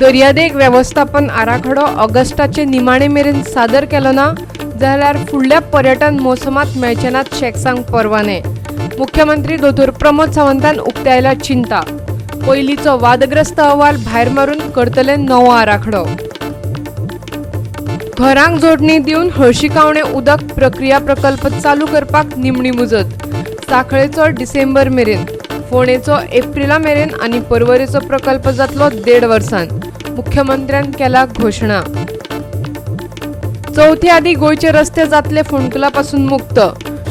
दर्यादेग वेवस्थापन आराखडो ऑगस्टाचे निमाणे मेरेन सादर केलो ना जाल्यार फुडल्या पर्यटन मोसमात मेळचे नात शॅक्सांक परवाने. मुख्यमंत्री दोतोर प्रमोद सावंतान उक्तायला चिंता. पयलींचो वादग्रस्त अहवाल भायर मारून करतले नवो आराखडो. घरांक जोडणी दिवन हळशिकावणे उदक प्रक्रिया प्रकल्प चालू करपाक निमणी मुजत. सांखळेचो डिसेंबर मेरेन, फोंडेचो एप्रिला मेरेन आनी पर्वरेचो प्रकल्प जातलो 1.5 वर्सान. मुख्यमंत्र्यान केला घोशणा. चवथी आदी गोंयचे रस्ते जातले फोंडकुला पासून मुक्त.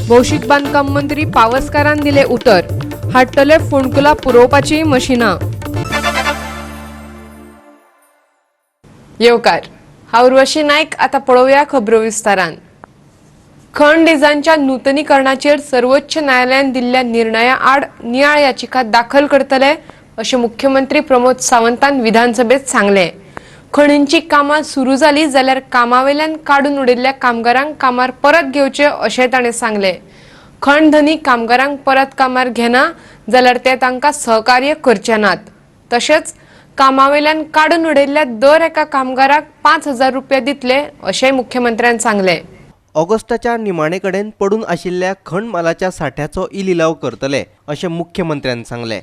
भौशीक बांदकाम मंत्री पावसकारान दिले उतर. हाडटले फोंडकुला पुरोवपाचीय मशिनां. येवकार, हांव उर्वशी नायक. आतां पळोवया खबरो विस्तारान. खण लिजांच्या नुतनीकरणाचेर सर्वोच्च न्यायालयान दिल्ल्या निर्णया आड नियाळ याचिका दाखल करतले अशें मुख्यमंत्री प्रमोद सावंतान विधानसभेत सांगलें. खणींची कामां सुरू जाली जाल्यार कामावेल्यान काडून उडयल्ल्या कामगारांक कामार परत घेवचे अशें ताणें सांगलें. खण धनी कामगारांक परत कामार घेना जाल्यार ते तांकां सहकार्य करचे नात. तशेंच कामावेल्यान काडून उडयल्ल्या दर एका कामगाराक 5,000 रुपया दितले अशेंय मुख्यमंत्र्यान सांगलें. ऑगस्टाच्या निमाणे कडेन पडून आशिल्ल्या खण मालाच्या साठ्याचो ई लिलाव करतले अशें मुख्यमंत्र्यान सांगलें.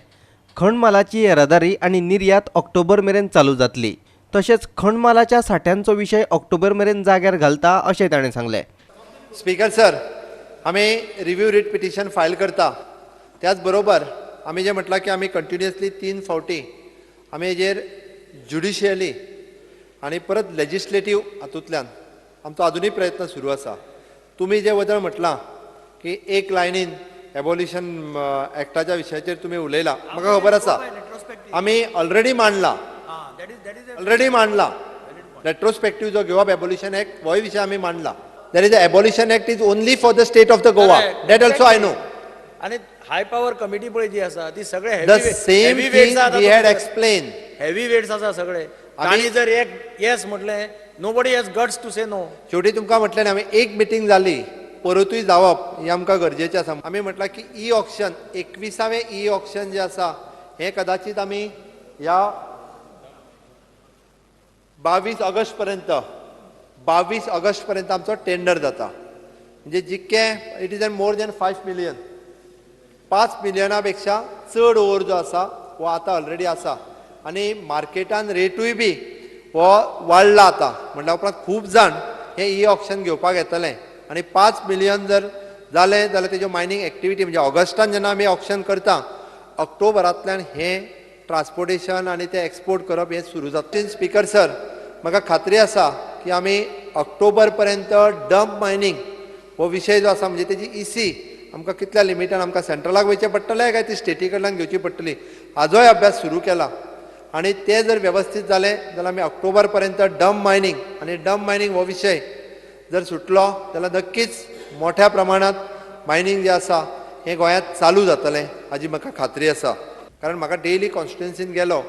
खण मालाची येरादारी आनी निर्यात ऑक्टोबर मेरेन चालू जातली. तशेंच खण मालाच्या साठ्यांचो विशय ऑक्टोबर मेरेन जाग्यार घालता अशें ताणें सांगलें. स्पीकर सर, आमी रिव्यू रिट पिटिशन फायल करता. त्याच बरोबर आमी जें म्हटलां की आमी कंटिन्युअसली 3 फावटी आमी हेजेर ज्युडिशियली आनी परत लेजिस्लेटीव हातूंतल्यान आमचो आजुनूय प्रयत्न सुरू आसा. तुमी जे वदळ म्हटलां की एक लायनीन एबोलिशन एक्टाच्या विशयाचेर तुमी उलयला, म्हाका खबर आसा. आमी ऑलरेडी मांडला, ऑलरेडी मांडला रेट्रोस्पेक्टीव जो घेवप एबोलिशन एक्ट होय विशय आमी मांडला. There is a abolition act is only for the state of the Goa, that also I know. आनी हाय पॉवर कमिटी पळय जी आसा ती सगळे the same thing we had explain. Heavy weights आसा सगळे. तांणी जर एक येस म्हटलें, nobody has guts to say no. शेवटी तुमकां म्हटलें न्ही, आमी एक मिटींग जाली, परतूय जावप हें आमकां गरजेचें आसा. आमी म्हटलां की ई ऑक्शन, 21वें ई ऑक्शन जें आसा हें कदाचीत आमी ह्या 22 ऑगस्ट पर्यंत, 22 ऑगस्ट पर्यंत आमचो टेंडर जाता. म्हणजे जितकें it is an more than 5 million, 5 मिलियना पेक्षा चड ओर जो आसा हो आतां ऑलरेडी आसा आनी मार्केटान रेटूय बी हो वाडला आतां. म्हणल्या उपरांत खूब जाण हे ई ऑक्शन घेवपाक येतले आनी 5 मिलियन जर जालें जाल्यार तेज्यो मायनींग एक्टिविटी म्हणजे ऑगस्टान जेन्ना आमी ऑक्शन करता, ऑक्टोबरांतल्यान हें ट्रान्सपोर्टेशन आनी तें एक्सपोर्ट करप हें सुरू जाता. स्पीकर सर, म्हाका खात्री आसा की आमी ऑक्टोबर पर्यंत डंप मायनींग हो विशय जो आसा म्हणजे तेजी इसी आमकां कितल्या लिमिटान आमकां सेंट्रलाक वयचें पडटलें काय ती स्टेटी कडल्यान घेवची पडटली हाजोय अभ्यास सुरू केला आनी तें जर वेवस्थीत जालें जाल्यार आमी ऑक्टोबर पर्यंत डंप मायनींग आनी डंप मायनींग हो विशय जर सुटलो जाल्यार नक्कीच मोठ्या प्रमाणांत मायनींग जें आसा हें गोंयांत चालू जातलें हाजी म्हाका खात्री आसा. कारण म्हाका डेली कॉन्स्टिट्युएन्सीन गेलो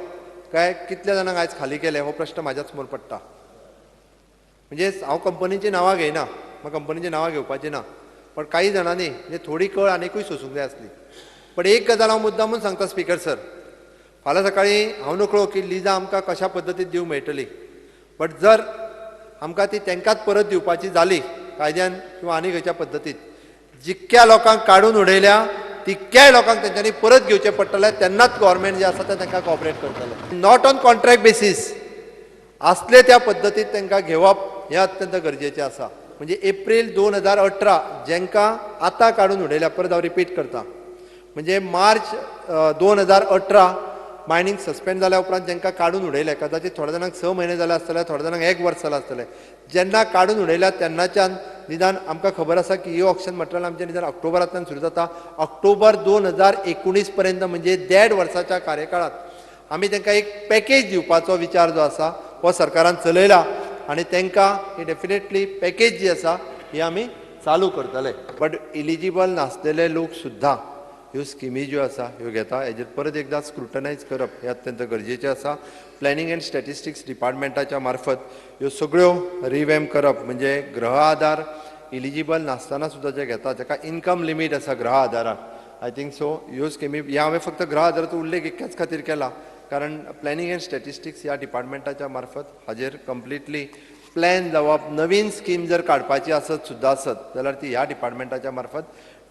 काय कितल्या जाणांक आयज खाली केले हो प्रश्न म्हाज्याच समोर पडटा. म्हणजे हांव कंपनीचीं नांवां घेयना, म्हाका कंपनीचीं नांवां घेवपाचीं ना, पण काही जाणांनी म्हणजे थोडी कळ आनिकूय सोसूंक जाय आसली. पण एक गजाल हांव मुद्दामून सांगता स्पीकर सर, फाल्यां सकाळीं हांव नकळो की लिजां आमकां कशा पद्दतीन दिवंक मेळटली, बट जर आमकां ती तांकांच परत दिवपाची जाली कायद्यान किंवा आनी खंयच्या पद्दतीन, जितक्या लोकांक काडून उडयल्या तितक्याय लोकांक तेंच्यांनी परत घेवचें पडटलें, तेन्नाच गव्हर्मेंट जें आसा तें तांकां कॉपरेट करतलें. Not on contract basis आसले त्या पद्दतीन तांकां घेवप हें अत्यंत गरजेचें आसा. म्हणजे एप्रील 2018 जेंकां आतां काडून उडयल्या, परत हांव रिपीट करता, म्हणजे मार्च 2018 मायनींग सस्पेंड जाल्या उपरांत जेंकां काडून उडयलें, कदाचीत थोड्या जाणांक 6 म्हयने जाले आसतले, थोड्या जाणांक 1 वर्स जालां आसतलें. जेन्ना काडून उडयल्या तेन्नाच्यान निदान आमकां खबर आसा की ई ऑक्शन मटेरियल आमचें निदान ऑक्टोबरांतल्यान सुरू जाता. ऑक्टोबर 2019 पर्यंत म्हणजे 1.5 वर्साच्या कार्यकाळांत आमी तांकां एक पॅकेज दिवपाचो विचार जो आसा हो सरकारान चलयला आनी तांकां ही डेफिनेटली पॅकेज जी आसा ही आमी चालू करतले. बट इलिजिबल नासलेले लोक सुद्दां ह्यो स्किमी ज्यो आसा ह्यो घेता, हेजेर परत एकदां स्क्रुटनायज करप हें अत्यंत गरजेचें आसा. प्लॅनिंग एंड स्टॅटिस्टिक्स डिपार्टमेंटाच्या मार्फत ह्यो सगळ्यो रिवॅम्प करप म्हणजे गृह आधार इलिजिबल नासतना सुद्दां जे घेता ताका इनकम लिमीट आसा गृह आधाराक, I think so ह्यो स्किमी ह्या हांवें फक्त गृह आधाराचो उल्लेख इतक्याच खातीर केला कारण प्लॅनिंग अँड स्टॅटिस्टिक्स ह्या डिपार्टमेंटाच्या मार्फत हाजेर कंप्लिटली प्लॅन जावप, नवीन स्कीम जर काडपाची आसत सुद्दां आसत जाल्यार ती ह्या डिपार्टमेंटाच्या मार्फत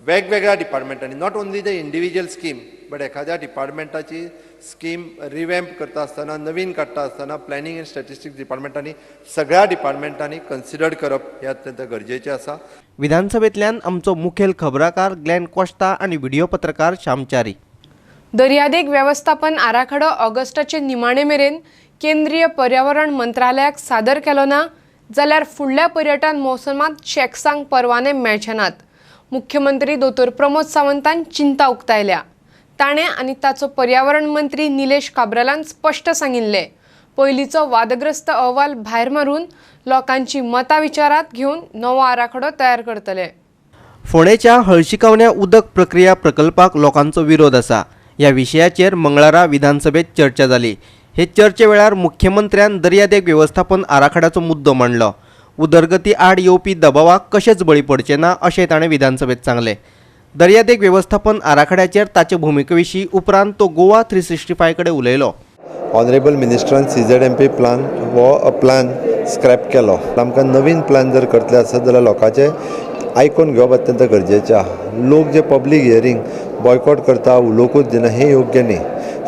वेगवेगळ्या डिपार्टमेंटांनी, not only the individual scheme but एखाद्या डिपार्टमेंटाची स्कीम रिवॅम्प करता आसतना, नवीन काडटा आसतना प्लॅनिंग अँड स्टॅटिस्टिक्स डिपार्टमेंटांनी सगळ्या डिपार्टमेंटांनी कन्सिडर करप हें अत्यंत गरजेचें आसा. विधानसभेंतल्यान आमचो मुखेल खबराकार ग्लॅन कोश्ता आनी व्हिडिओ पत्रकार श्यामचारी. दर्यादेग वेवस्थापन आराखडो ऑगस्टाचे निमाणे मेरेन केंद्रीय पर्यावरण मंत्रालयाक सादर केलो ना जाल्यार फुडल्या पर्यटन मोसमांत शॅक्सांक परवाने मेळचे नात. मुख्यमंत्री दोतोर प्रमोद सावंतान चिंता उक्तायल्या. ताणें आनी ताचो पर्यावरण मंत्री निलेश काब्रालान स्पश्ट सांगिल्लें, पयलींचो वादग्रस्त अहवाल भायर मारून लोकांची मतां विचारांत घेवन नवो आराखडो तयार करतले. फोंडेच्या हळशिकावण्या उदक प्रक्रिया प्रकल्पाक लोकांचो विरोध आसा. ह्या विशयाचेर मंगळारा विधानसभेत चर्चा जाली. हे चर्चे वेळार मुख्यमंत्र्यान दर्यादेग वेवस्थापन आराखड्याचो मुद्दो मांडलो. उदरगती आड येवपी दबावाक कशेंच बळी पडचे ना अशें ताणें विधानसभेत सांगलें. दर्यादेग वेवस्थापन आराखड्याचेर ताचे भुमिके विशीं उपरांत तो गोवा 365 कडेन उलयलो. ऑनरेबल मिनिस्टरान CZMP plan हो प्लान स्क्रॅप केलो. आमकां नवीन प्लान जर करतले आसत जाल्यार लोकांचे आयकून घेवप अत्यंत गरजेचें आहा. लोक जे पब्लीक हियरींग बॉयकॉट करता, उलोवंकूच दिना, हें योग्य न्ही.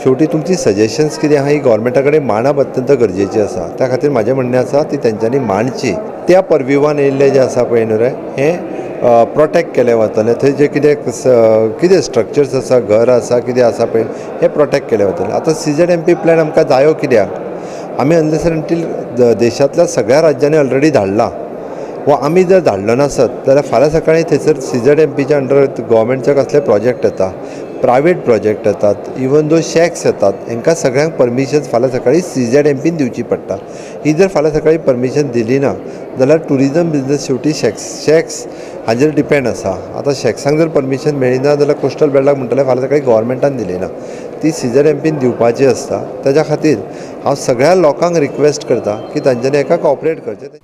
शेवटी तुमची सजेशन्स कितें आहा ही गव्हर्मेंटा कडेन मांडप अत्यंत गरजेचें आसा. त्या खातीर म्हाजें म्हणणें आसा ती तेंच्यांनी मांडची. त्या परविवान येयल्लें जें आसा पळय न्हू रे, हें प्रोटेक्ट केलें वतलें. थंय जें कितें कितें स्ट्रक्चर्स आसा, घर आसा, कितें आसा पळय, हें प्रोटेक्ट केलें वतलें. आतां CZMP plan आमकां जायो कित्याक? आमी अनलेस अंटील देशांतल्या सगळ्या राज्यांनी ऑलरेडी धाडला वा आमी जर धाडलो नासत जाल्यार फाल्यां सकाळीं थंयसर CZMPच्या अंडर गव्हर्मेंटचे कसले प्रोजेक्ट येता, प्रायवेट प्रोजेक्ट येतात, इवन दो शॅक्स येतात, हांकां सगळ्यांक परमिशन फाल्यां सकाळीं CZMPन दिवची पडटा. ही जर फाल्यां सकाळीं परमिशन दिली ना जाल्यार ट्युरिजम बिजनस शेवटी शॅक्स हाजेर डिपेंड आसा. आतां शॅक्सांक जर परमिशन मेळ्ळी ना जाल्यार कोस्टल बेल्टाक म्हणटलें फाल्यां सकाळीं गव्हर्मेंटान दिली ना, ती CZMPन दिवपाची आसता. ताच्या खातीर हांव सगळ्या लोकांक रिक्वेस्ट करता की तांच्यांनी एका कॉपरेट करचें.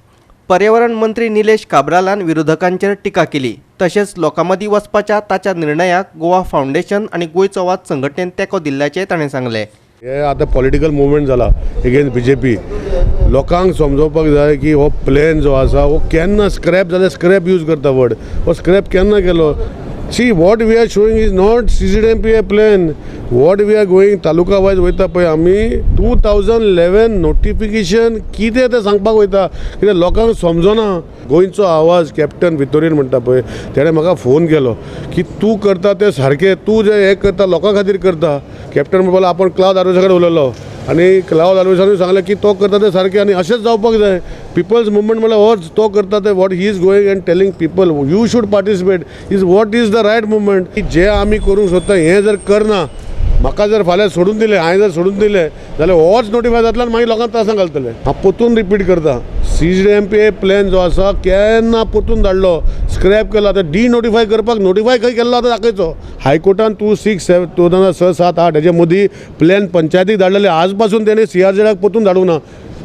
पर्यावरण मंत्री निलेश काब्रालान विरोधकांचेर टिका केली. तशेंच लोकां मदीं वचपाच्या ताच्या निर्णयाक गोवा फावंडेशन आनी गोंयचो वाद संघटनेन तेंको दिल्ल्याचें ताणें सांगलें. हे आतां पॉलिटिकल मुवमेंट जाला अगेन्स्ट BJP. लोकांक समजोवपाक जाय की हो प्लॅन जो आसा हो केन्ना स्क्रॅप जाल्यार स्क्रॅप यूज करता वर्ड, हो स्क्रॅप केन्ना केलो? See what we are showing is not CZMP plan. What we are going taluka wise वयता पळय आमी 2011 नोटिफिकेशन कितें तें सांगपाक वयता, कित्याक लोकांक समजना. गोंयचो आवाज कॅप्टन वितोरीन म्हणटा पळय, तेणें म्हाका फोन केलो की तूं करता तें सारकें, तूं जें हें करता लोकां खातीर करता. कॅप्टन म्हणपाक लागलो आपूण क्लावद आर्विसा कडेन उलयलो आनी क्लावद आर्विसानूय सांगलें की तो करता तें सारकें आनी अशेंच जावपाक जाय. पिपल्स मुवमेंट म्हणल्यार होच, तो करता तें what he is going and telling people you should participate is what is the right movement. जें आमी करूंक सोदता हें जर करना, म्हाका जर फाल्यां सोडून दिलें, हांवें जर सोडून दिलें जाल्यार होच नोटिफाय जातलो आनी मागीर लोकांक त्रासान घालतले. हांव परतून रिपीट करता, CZMP plan जो आसा केन्ना परतून धाडलो, स्क्रॅप केलो. आतां डिनोटिफाय करपाक नोटिफाय खंय केल्लो आतां दाखयचो. हायकोर्टान 2 6 7 2006 7 8 हेजे मदीं प्लॅन पंचायतीक धाडलेले, आज पासून तेणें CRZाक परतून धाडूंक ना.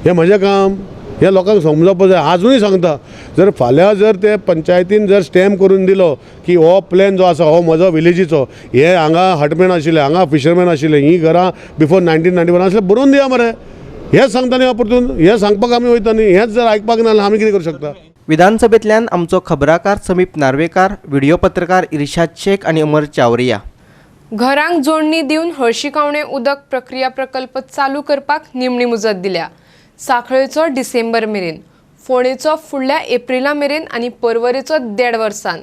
हें म्हजें काम, हें लोकांक समजोवपाक जाय. आजुनूय सांगता, जर फाल्यां जर ते पंचायतीन जर स्टॅम्प करून दिलो की हो प्लॅन जो आसा हो म्हजो विलेजीचो, हे हांगा हटमॅन आशिल्ले, हांगा फिशरमॅन आशिल्ले, हीं घरां बिफोर 1991 आसलें, बरोवन दिया मरे. हें सांगता न्ही हांव परतून, हें सांगपाक आमी वयता न्ही. हेंच जर आयकपाक ना जाल्यार आमी कितें करूं शकता? विधानसभेंतल्यान आमचो खबराकार समीप नार्वेकार, व्हिडिओ पत्रकार इर्शाद शेख आनी अमर चावरिया. घरांक जोडणी दिवन हळशिकावणें उदक प्रक्रिया प्रकल्प चालू करपाक निमणी मुजत दिल्या. सांखळेचो डिसेंबर मेरेन, फोंडेचो फुडल्या एप्रिला मेरेन आनी पर्वरेचो 1.5 वर्सान.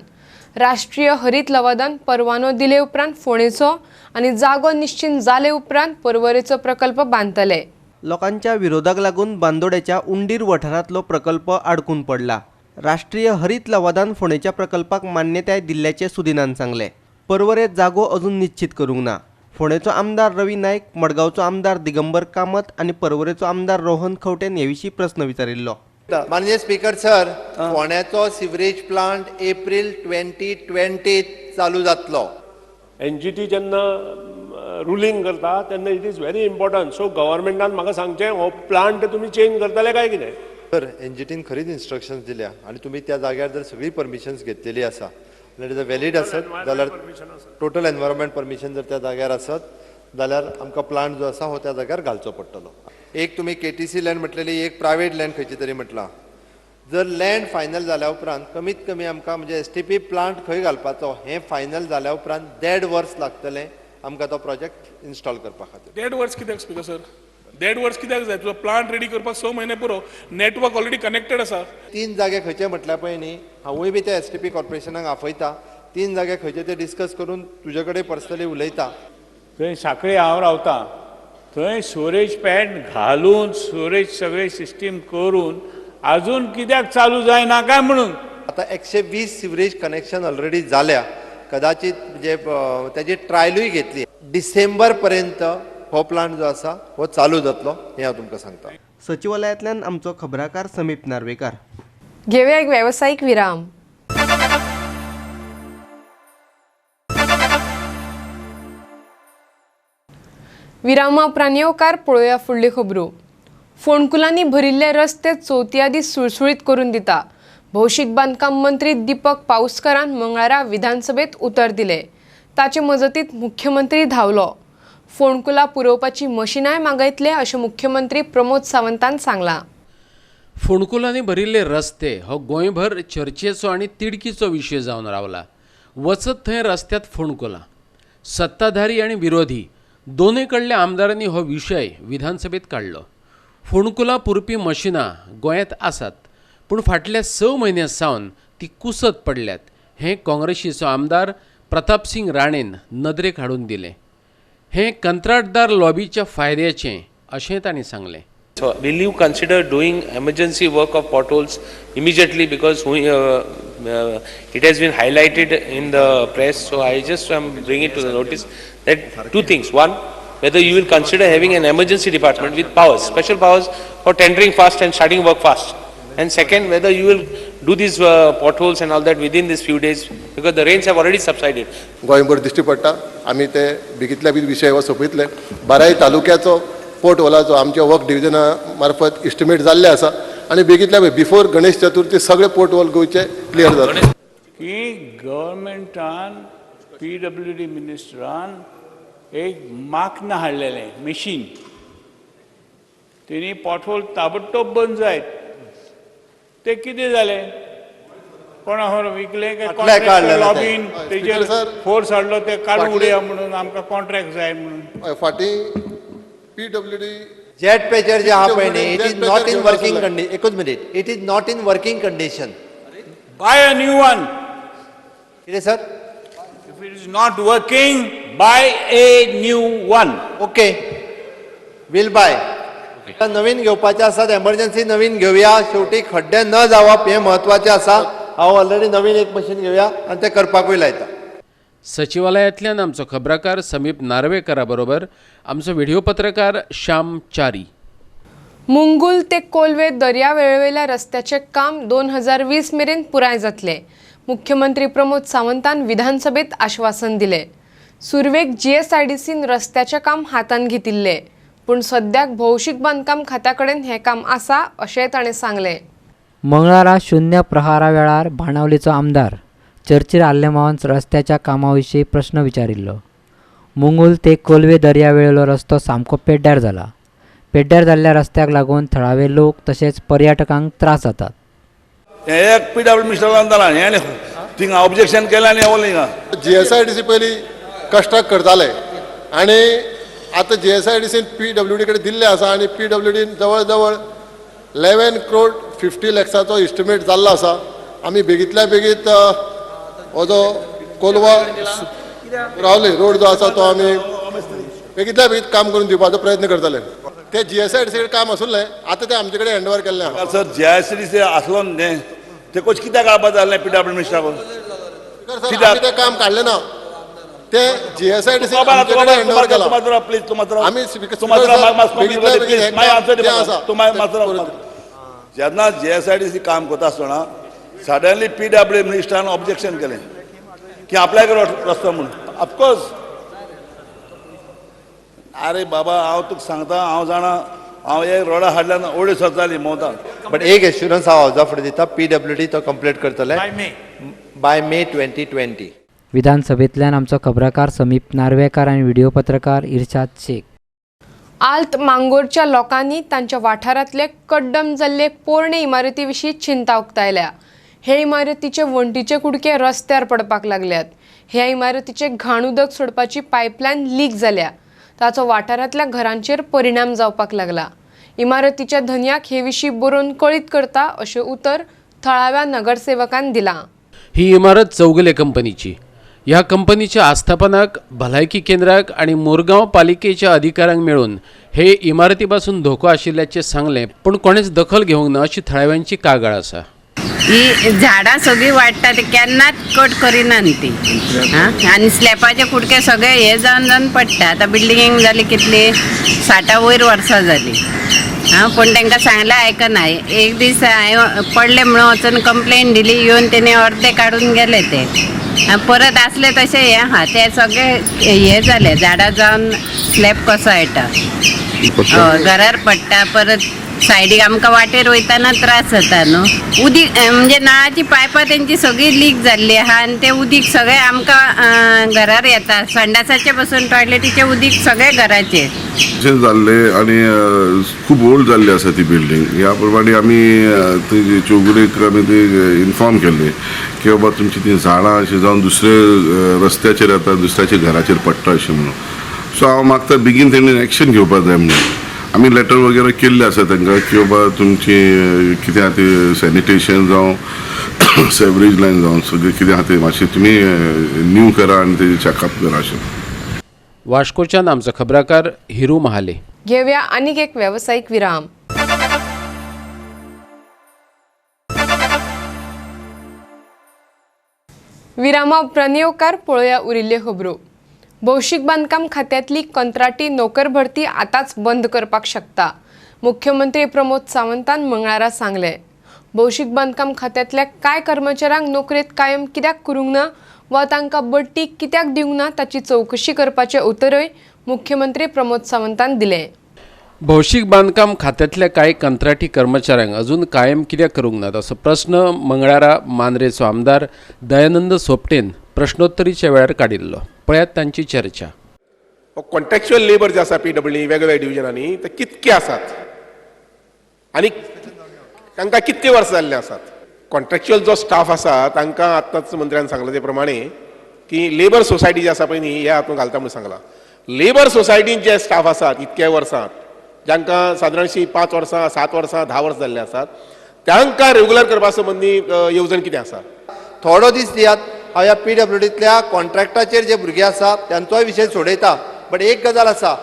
राष्ट्रीय हरीत लवादान परवानो दिले उपरांत फोंडेचो आनी जागो निश्चीत जाले उपरांत पर्वरेचो प्रकल्प बांदतले. लोकांच्या विरोधाक लागून बांदोड्याच्या उंडीर वाठारांतलो प्रकल्प आडकून पडला. राष्ट्रीय हरीत लवादान फोंडेच्या प्रकल्पाक मान्यताय दिल्ल्याचें सुदिनान सांगलें. पर्वरे जागो अजून निश्चीत करूंक ना. फोंडेचो आमदार रवी नायक, मडगांवचो आमदार दिगंबर कामत आनी पर्वरेचो आमदार रोहन खंवटेन हे विशीं प्रस्न विचारिल्लो. माननीय स्पीकर सर, फोंड्याचो सिवरेज प्लांट एप्रील 2020 चालू जातलो. NGT जेन्ना रुलींग करता तेन्ना it is very important. So गव्हर्मेंटान म्हाका सांगचें हो प्लांट तुमी चेंज करतले काय कितें? सर, NGTन खरीच इन्स्ट्रक्शन्स दिल्या आनी तुमी त्या जाग्यार जर सगळी परमिशन्स घेतलेली आसा जाल्यार जर व्हॅलीड आसत जाल्यार टोटल एनवायरमेंट परमिशन जर त्या जाग्यार आसत जाल्यार आमकां प्लांट जो आसा हो त्या जाग्यार घालचो पडटलो. एक तुमी केटीसी लँड म्हटलेली, एक प्रायवेट लँड खंयची तरी म्हटलां. जर लँड फायनल जाल्या उपरांत कमीत कमी आमकां म्हणजे एसटीपी प्लांट खंय घालपाचो हें फायनल जाल्या उपरांत 1.5 वर्स लागतलें आमकां तो प्रोजेक्ट इन्स्टॉल करपा खातीर. 1.5 वर्स कित्याक स्पीकर सर? 1.5 वर्स कित्याक जाय? तुजो प्लांट रेडी करपाक 6 म्हयने पुरो. नेटवर्क ऑलरेडी कनेक्टेड आसा. 3 जागे खंयचे म्हटल्यार पळय न्ही, हांवूय बी त्या एसटीपी कॉर्पोरेशनाक आपयता, 3 जागे खंयचे ते डिस्कस करून तुजे कडेन पर्सनली उलयता. थंय साखळे हांव रावता, थंय स्टोरेज पॅड घालून स्टोरेज सगळे सिस्टीम करून अजून कित्याक चालू जायना काय म्हणून. आतां 120 सिवरेज कनेक्शन ऑलरेडी जाल्या, कदाचित म्हणजे ताजी ट्रायलूय घेतली. डिसेंबर पर्यंत हो प्लांट जो आसा हो चालू जातलो हें हांव तुमकां सांगता. सचिवालयांतल्यान आमचो खबराकार समीप नार्वेकार. घेवया एक वेवसायीक विराम. विरामा उपरांत येवकार पळोवया फुडल्यो खबरो. फोंडकुलांनी भरिल्ले रस्ते चवथी आदी सुळसुळीत करून दिता. भौशीक बांदकाम मंत्री दीपक पाऊसकरान मंगळारा विधानसभेत उतर दिले. ताचे मजतीत मुख्यमंत्री धांवलो. फोंडकुलां पुरोवपाची मशिनांय मागयतले अशें मुख्यमंत्री प्रमोद सावंतान सांगलां. फोंडकुलांनी भरिल्ले रस्ते हो गोंयभर चर्चेचो आनी तिडकीचो विशय जावन रावला. वचत थंय रस्त्यांत फोंडकुलां. सत्ताधारी आनी विरोधी दोनूय कडल्या आमदारांनी हो विशय विधानसभेत काडलो. फोंडकुलां पुरपी मशिनां गोंयांत आसात, पूण फाटल्या 6 म्हयन्यां सावन ती कुसत पडल्यात हें काँग्रेसीचो आमदार प्रतापसिंग राणेन नदरेक हाडून दिलें. हें कंत्राटदार लॉबीच्या फायद्याचें अशें तांणी सांगलें. So will you consider doing emergency work of potholes immediately, because it has been highlighted in the press? So I just am bringing it to the notice that two things. One, whether you will consider having an emergency department with powers, special powers for tendering fast and starting work fast. And second, whether you will do these potholes and all that within these few days, because the rains have already subsided. गोंयभर दिश्टी पडटा. आमी ते बेगीतल्या बेगीन विशय हो सोंपयतले. बाराय तालुक्याचो port होलाचो आमच्या वर्क डिविजना मार्फत इस्टिमेट जाल्ले आसा आनी बेगीतल्या बेगीन बिफोर गणेश चतुर्थी सगळे पोर्ट होल गोंयचे क्लियर जातले. की गव्हर्मेंटान पीडब्ल्यूडी मिनिस्टरान एक माक्न हाडलेलें मशीन, तेणी पोटहोल ताबडतोब बंद जायत. ते कितें जालें, कोणा विकलें काय कॉन्ट्रॅक्ट लॉबीन तेजेर फोर्स हाडलो, ते काडून उडया म्हणून, आमकां कॉन्ट्रॅक्ट जाय म्हणून. फाटीं पीडब्ल्यूडी जेट पॅचर जे आहा पळय न्ही, it is not in working condition. एकूच minute, it is not in working condition. Buy a new one. कितें sir? If it is not working, buy a new one. Okay, will buy. नवीन घेवपाचे आसात, emergency नवीन घेवया. शेवटी खड्डे न जावप हें म्हत्वाचें आसा. हांव ऑलरेडी नवीन एक मशीन घेवया आनी तें करपाकूय लायता. सचिवालयांतल्यान आमचो खबराकार समीप नार्वेकरा बरोबर आमचो व्हिडिओ पत्रकार श्याम च्यारी. मुंगूल ते कोलवे दर्यावेळेवेल्या रस्त्याचें काम 2020 मेरेन पुराय जातलें. मुख्यमंत्री प्रमोद सावंतान विधानसभेत आश्वासन दिलें. सुरवेक जीएसआयडीसीन रस्त्याचें काम हातांत घेतिल्लें, पूण सद्याक भौशीक बांदकाम खात्या कडेन हें काम आसा अशें ताणें सांगलें. मंगळारा शून्य प्रहारा वेळार बाणावलीचो आमदार चर्चील आल्लेमावान रस्त्याच्या कामा विशीं प्रस्न विचारिल्लो. मुंगूल ते कोलवे दर्यावेळेलो रस्तो सामको पेड्ड्यार जाला. पेड्ड्यार जाल्ल्या रस्त्याक लागून थळावे लोक तशेंच पर्यटकांक त्रास जातात. एक पीडब्ल्यू मिनिस्टरान जाला हें थिंगा ऑब्जेक्शन केलें आनी हें हिंगा जीएसआयडीसी पयलीं कस्ट्रक्ट करताले आनी आतां जीएसआयडीसीन पीडब्ल्यूडी कडेन दिल्लें आसा आनी पीडब्ल्यूडीन जवळ जवळ 11 crore 50 लॅक्साचो इस्टिमेट जाल्लो आसा. आमी बेगीतल्या बेगीत हो जो कोलवा रावले रोड जो आसा तो आमी बेगीतल्या बेगीत काम करून दिवपाचो प्रयत्न करतले. ते जीएसआयडीसी काम आसुल्लें, आतां ते आमचे कडेन हँड ओवर केल्लें आसा. सर जीएसआयडीसी आसलो न्ही ते कोच कित्याक काडपा जालें पीडब्ल्यू मिनिस्टराक? सर आमी तें काम काडलें ना, ते जीएसआयडीसी आमचे कडेन हँड ओवर केलां. आमी जेन्ना जीएसआयडीसी काम करता आसतना सडनली पीडब्ल्यू मिनिस्टरान ऑब्जेक्शन केलें की अप्लाय करो रस्तो म्हणून. ऑफकोर्स अरे बाबा हांव तुका सांगता, हांव जाणा, हांव हे रोडा हाडल्यान 2.5 वर्सां जालीं भोंवता. बट एक एश्युरन्स हांव हावजा फुडें दिता, पीडब्ल्यूडी तो कंप्लीट करतले बाय मे 2020. विधानसभेंतल्यान आमचो खबराकार समीप नार्वेकार आनी व्हिडिओ पत्रकार इर्शाद शेख. आल्त मांगोरच्या लोकांनी तांच्या वाठारांतले कड्डम जाल्ले पोरणे इमारती विशीं चिंता उक्तायल्या. हे इमारतीचे वण्टीचे कुडके रस्त्यार पडपाक लागल्यात. ह्या इमारतीचे घाण उदक सोडपाची पायपलायन लीक जाल्या. ताचो वाठारांतल्या घरांचेर परिणाम जावपाक लागला. इमारतीच्या धनयाक हे विशीं बरोवन कळीत करता अशें उतर थळाव्या नगरसेवकान दिलां. ही इमारत चौगुले कंपनीची. ह्या कंपनीच्या आस्थापनाक, भलायकी केंद्राक आनी मुरगांव पालिकेच्या अधिकाऱ्यांक मेळून हे इमारती पासून धोको आशिल्ल्याचें सांगलें, पूण कोणेच दखल घेवंक ना अशी थळाव्यांची कागाळ आसा. ही झाडां सगळीं वाडटा ती केन्नाच कट करिना ती आनी स्लॅपाचे कुडके सगळे हे जावन जावन पडटा. आतां बिल्डिंगेक जाली कितली 60 वयर वर्सां जाली आं, पूण तांकां सांगलें आयकना. एक दीस हांवें पडले म्हणून वचून कंप्लेन दिली, येवन तेणी अर्दे काडून गेले ते परत आसले तशें हें आहा ते सगळे हे जाले झाडां जावन स्लॅब कसो येता घरार पडटा. परत सायडीक आमकां वाटेर वयतना त्रास जाता न्हू. उदीक म्हणजे नळाची पायपां तेंची सगळी लीक जाल्ली आहा आनी तें उदीक सगळें आमकां घरार येता. संडासाचे पासून टॉयलेटीचें उदीक सगळें घराचेर अशें जाल्लें आनी खूब ओल्ड जाल्ली आसा ती बिल्डींग. ह्या प्रमाणे आमी ती चौगुलेक आमी ती इन्फॉर्म केल्ली की बाबा तुमची ती झाडां अशीं जावन दुसरे रस्त्याचेर येता, दुसऱ्याच्या घराचेर पडटा अशें म्हणून. सो हांव मागता बेगीन तेणी एक्शन घेवपाक जाय म्हणून. आमी लेटर वगैरे केल्ले आसा तांकां की बाबा तुमची कितें आहा ते सॅनिटेशन जावं सेवरेज लायन जावं सगळें कितें आहा तें मातशें तुमी न्यू करा आनी तेजें चॅकअप करा अशें. वास्कोच्यान आमचो खबराकार हिरू महाले. घेवया आनीक एक वेवसायीक विराम. विरामा उपरांत पळोवया उरिल्ल्यो खबरो. भौशीक बांदकाम खात्यांतली कंत्राटी नोकर भरती आतांच बंद करपाक शकता, मुख्यमंत्री प्रमोद सावंतान मंगळारा सांगलें. भौशीक बांदकाम खात्यांतल्या कांय कर्मचाऱ्यांक नोकरेंत कायम कित्याक करूंक ना वा तांकां बडटी कित्याक दिवंक ना ताची चवकशी करपाचें उतरय मुख्यमंत्री प्रमोद सावंतान दिलें. भौशीक बांदकाम खात्यांतल्या कांय कंत्राटी कर्मचाऱ्यांक अजून कायम कित्याक करूंक नात असो प्रस्न मंगळारा मांद्रेचो आमदार दयानंद सोपटेन प्रश्नोत्तरीच्या वेळार काडिल्लो. पळयात तांची चर्चा. कॉन्ट्रॅक्च्युअल लेबर जे आसा पी डब्ल्यू वेगवेगळ्या डिविजनांनी ते कितके आसात आनी तांकां कितके वर्सां जाल्ले आसात. कॉन्ट्रॅक्च्युअल जो स्टाफ आसा तांकां आत्ताच मंत्र्यान सांगलां ते प्रमाणे की लेबर सोसायटी जी आसा पळय न्ही ह्या हातूंत घालता म्हणून सांगलां. लेबर सोसायटीन जे स्टाफ आसात इतक्या वर्सां जांकां सादारणशी 5 वर्सां 7 वर्सां 10 वर्सां जाल्ले आसात तांकां रेगुलर करपा संबंदी येवजण कितें आसा. थोडो दीस दियात, हांव ह्या पी डब्ल्यू डींतल्या कॉन्ट्रॅक्टाचेर जे भुरगे आसा तांचोय विशय सोडयता. बट एक गजाल आसा,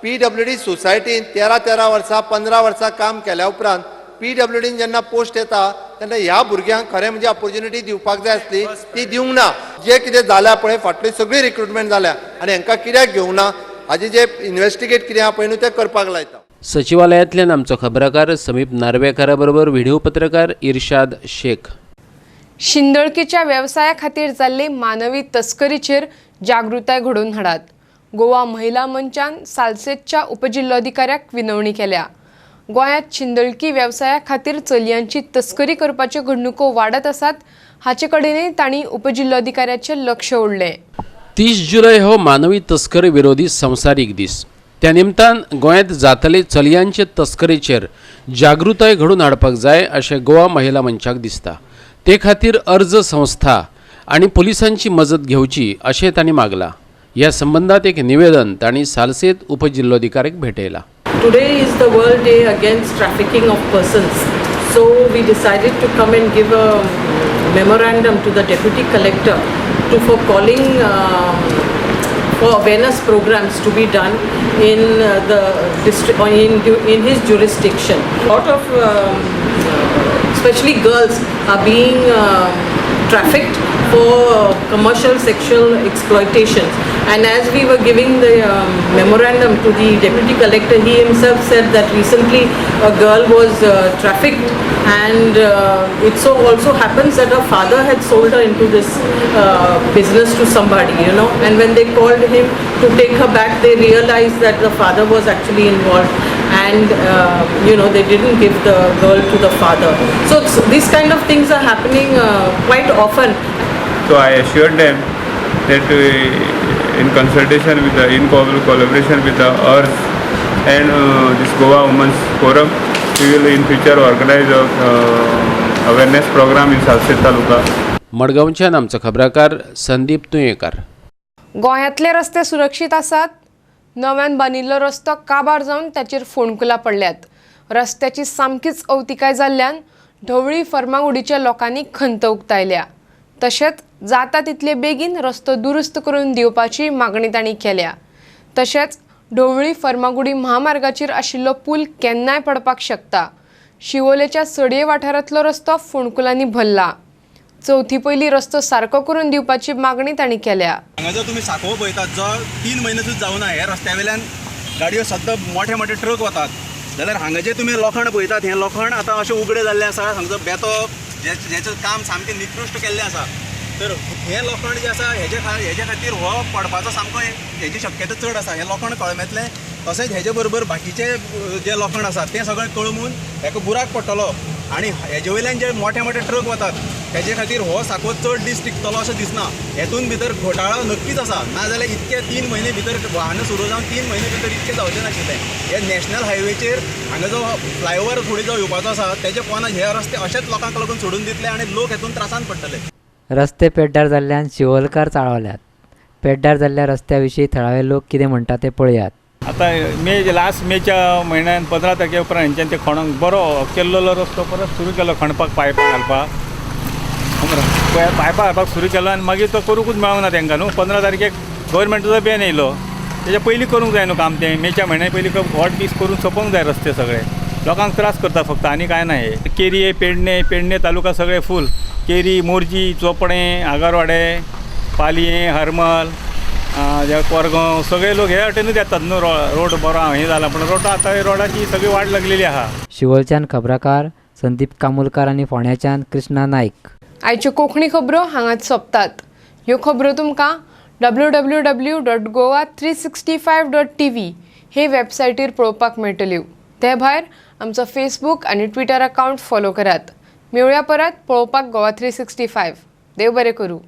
पी डब्ल्यू डी सोसायटीन 13-13 वर्सां 15 वर्सां काम केल्या उपरांत पी डब्ल्यू डीन जेन्ना पोस्ट येता तेन्ना ह्या भुरग्यांक खरें म्हणजे ऑपोर्च्युनिटी दिवपाक जाय आसली, ती दिवंक ना. जे कितें जाल्या पळय फाटली सगळी रिक्रुटमेंट जाल्या आनी हांकां कित्याक घेवंक ना हाजें जे इन्वेस्टिगेट कितें आहा पळय न्हू तें करपाक लायता. सचिवालयांतल्यान आमचो खबराकार समीप नार्वेकारा बरोबर व्हिडिओ पत्रकार इर्शाद शेख. शिंदळकीच्या वेवसाया खातीर जाल्ले मानवी तस्करीचेर जागृताय घडोवन हाडात. गोवा महिला मंचान सालसेतच्या उपजिल्लोधिकाऱ्याक विनवणी केल्या. गोंयांत शिंदळकी वेवसाया खातीर चलयांची तस्करी करपाच्यो घडणुको वाडत आसात हाचे कडेनय तांणी उपजिल्लोधिकाऱ्याचें लक्ष ओडलें. 30 जुलय हो मानवी तस्करी विरोधी संवसारीक दीस. त्या निमतान गोंयांत जातले चलयांचे तस्करीचेर जागृताय घडोवन हाडपाक जाय अशें गोवा महिला मंचाक दिसता. ते खातीर अर्ज संस्था आनी पुलिसांची मजत घेवची अशें तांणी मागलां. ह्या संबंदांत एक निवेदन तांणी Salcete उपजिल्लोधिकाऱ्याक भेटयलां. Today is the World Day Against Trafficking of Persons. So we decided to come and give a memorandum to the Deputy Collector for calling for awareness programs to be done in the district, in his jurisdiction. A lot of especially girls are being trafficked for commercial sexual exploitation. And as we were giving the memorandum to the Deputy Collector, he himself said that recently a girl was trafficked, and it so also happens that her father had sold her into this business to somebody, you know. And when they called him to take her back, they realized that the father was actually involved, and you know, they didn't give the girl to the father. So these kind of things are happening quite often. So I assured them that in consultation with the in collaboration with the EARTH and this Goa Women's Forum, we will in future organize a awareness program in Salcete Taluka. मडगांवच्यान आमचो खबराकार संदीप तुयेंकार. गोंयांतले रस्ते सुरक्षीत आसात. नव्यान बांदिल्लो रस्तो काबार जावन ताचेर फोंडकुलां पडल्यात. रस्त्याची सामकीच अवतिकाय जाल्ल्यान ढवळी फर्मागुडीच्या लोकांनी खंत उक्तायल्या. तशेंच जाता तितले बेगीन रस्तो दुरुस्त करून दिवपाची मागणी तांणी केल्या. तशेंच ढवळी फर्मागुडी म्हामार्गाचेर आशिल्लो पूल केन्नाय पडपाक शकता. शिवोलेच्या सडये वाठारांतलो रस्तो फोंडकुलांनी भरला. चवथी पयलीं रस्तो सारको करून दिवपाची मागणी तांणी केल्या. हांगा जो तुमी सांकव पळयतात जो 3 म्हयने सुद्दां जावना, ह्या रस्त्या वयल्यान गाडयो सद्दां मोठे मोठे ट्रक वतात. जाल्यार हांगा जे तुमी लोखण पळयतात हें लोखण आतां अशें उगडें जाल्लें आसा. हांगचो बेतो जेचें काम सामकें निकृश्ट केल्लें आसा. तर हें लोखण जें आसा हेजे खातीर हो पडपाचो सामको हेजी शक्यता चड आसा. हें लोखण कळमेतलें, तशेंच हेजे बरोबर बाकीचे जे लोखण आसा तें सगळें कळमून हेका बुराक पडटलो आनी हेजे वयल्यान जे मोठे मोठे ट्रक वतात तेजे खातीर हो सांकव चड दीस टिकतलो अशें दिसना. हेतून भितर घोटाळो नक्कीच आसा, नाजाल्यार इतके 3 म्हयने भितर वाहनां सुरू जावन 3 म्हयने भितर इतकें जावचें नाशिल्लें. हे नॅशनल हायवेचेर हांगा जो फ्लायओवर फुडें जो येवपाचो आसा तेजे पोंदा हे रस्ते अशेच लोकांक लागून सोडून दितले आनी लोक हेतून त्रासान पडटले. रस्ते पेड्ड्यार जाल्ल्यान शिवोलकार चाळवल्यात. पेड्ड्यार जाल्ल्या रस्त्या विशीं थळावे लोक कितें म्हणटा तें पळयात. आतां मे लास्ट मेच्या म्हयन्यान 15 तारखे उपरांत हेंच्यान ते खणोंक बरो केल्लो रस्तो परत सुरू केलो खणपाक, पायपां घालपाक, पायपां घालपाक सुरू केलो आनी मागीर तो करूंकूच मेळोंक ना तेंकां न्हू. 15 तारखेक गव्हर्मेंटाचो बॅन येयलो, तेच्या पयलीं करूंक जाय न्हू काम तें. मेच्या म्हयन्या पयलीं हॉट दीस करून सोंपोवंक जाय रस्ते सगळे. लोकांक त्रास करता फक्त आनी कांय ना. हे केरी, पेडणे, पेडणे तालुका सगळे फूल. केरी, मोरजी, चोपडें, आगरवाडे, पालयें, हरमल, कोरगांव सगळे लोक हे वाटेनूच येतात न्हू. रोड बरो हें जाला पूण रोड आतां रोडाची सगळी वाट लागलेली आहा. शिवोलच्यान खबराकार संदीप कामुलकार आनी फोंड्याच्यान कृष्णा नायक. आयच्यो कोंकणी खबरो हांगाच सोंपतात. ह्यो खबरो तुमकां www.goa365.tv हे वेबसायटीर पळोवपाक मेळटल्यो. ते भायर आमचो फेसबूक आनी ट्विटर अकावंट फॉलो करात. मेळुया परत पळोवपाक गोवा 365. देव बरें करूं.